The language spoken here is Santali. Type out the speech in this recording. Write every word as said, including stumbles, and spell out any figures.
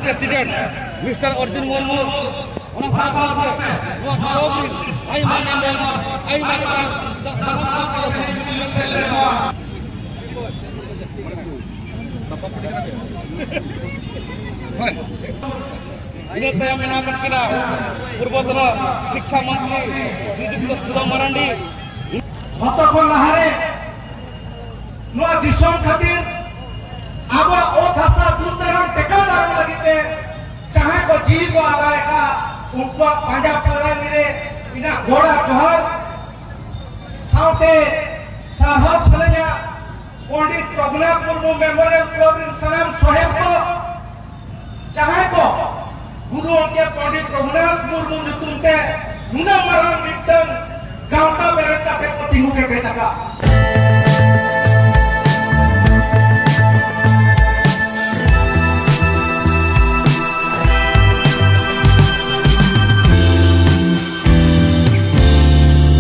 ᱯᱨᱮᱥᱤᱰᱮᱱᱴ ᱢᱤᱥᱴᱟᱨ ᱚᱨᱡᱩᱱ ᱢᱩᱨᱢᱩ, ᱚᱱᱟ ᱥᱟᱶ ᱥᱟᱶᱛᱮ ᱱᱚᱣᱟ ᱠᱞᱟᱵᱽ ᱨᱤᱱ ᱟᱭᱢᱟ ᱢᱮᱢᱵᱟᱨ, ᱟᱭᱢᱟ ᱥᱟᱱᱟᱢ ᱠᱚ ᱥᱟᱱᱟᱢ ᱠᱚ ᱤᱱᱟᱹ ᱛᱟᱭᱚᱢ ᱢᱮᱱᱟᱜ ᱠᱤᱱᱟ ᱯᱩᱨᱵᱚᱛᱚᱱ ᱥᱤᱠᱠᱷᱟ ᱢᱚᱱᱛᱨᱤ ᱥᱨᱤᱡᱩᱠᱛᱚ ᱥᱩᱫᱟᱢ ᱢᱟᱨᱟᱱᱰᱤ᱾ ᱡᱷᱚᱛᱚ ᱠᱷᱚᱱ ᱞᱟᱦᱟᱨᱮ ᱱᱚᱣᱟ ᱫᱤᱥᱚᱢ ᱠᱷᱟᱹᱛᱤᱨ, ᱟᱵᱚᱣᱟᱜ ᱚᱛ ᱦᱟᱥᱟ ᱫᱩᱨ ᱫᱟᱨᱟᱢ ᱴᱮᱠᱟᱣ ᱫᱟᱨᱟᱢ ᱞᱟᱹᱜᱤᱫ ᱛᱮ ᱡᱟᱦᱟᱸᱭ ᱠᱚ ᱡᱤᱣᱤ ᱠᱚ ᱟᱞᱟᱭ ᱟᱠᱟᱫ, ᱩᱱᱠᱩᱣᱟᱜ ᱯᱟᱸᱡᱟ ᱯᱩᱨᱟᱹᱱᱤ ᱨᱮ ᱤᱧᱟᱹᱜ ᱜᱚᱲ ᱟᱨ ᱡᱚᱦᱟᱨ ᱥᱟᱶᱛᱮ ᱥᱟᱨᱦᱟᱣ ᱥᱟᱱᱟᱧᱟ ᱯᱚᱱᱰᱤᱛ ᱨᱚᱜᱷᱩᱱᱟᱛᱷ ᱢᱩᱨᱢᱩ ᱢᱮᱢᱳᱨᱤᱭᱟᱞ ᱠᱞᱟᱵᱽ ᱨᱮᱱ ᱥᱟᱱᱟᱢ ᱥᱚᱦᱮᱫ ᱠᱚ, ᱡᱟᱦᱟᱸᱭ ᱠᱚ ᱜᱩᱨᱩ ᱜᱚᱢᱠᱮ ᱯᱚᱱᱰᱤᱛ ᱨᱚᱜᱷᱩᱱᱟᱛᱷ ᱢᱩᱨᱢᱩ ᱧᱩᱛᱩᱢ ᱛᱮ ᱱᱩᱱᱟᱹᱜ ᱢᱟᱨᱟᱝ ᱢᱤᱫᱴᱟᱝ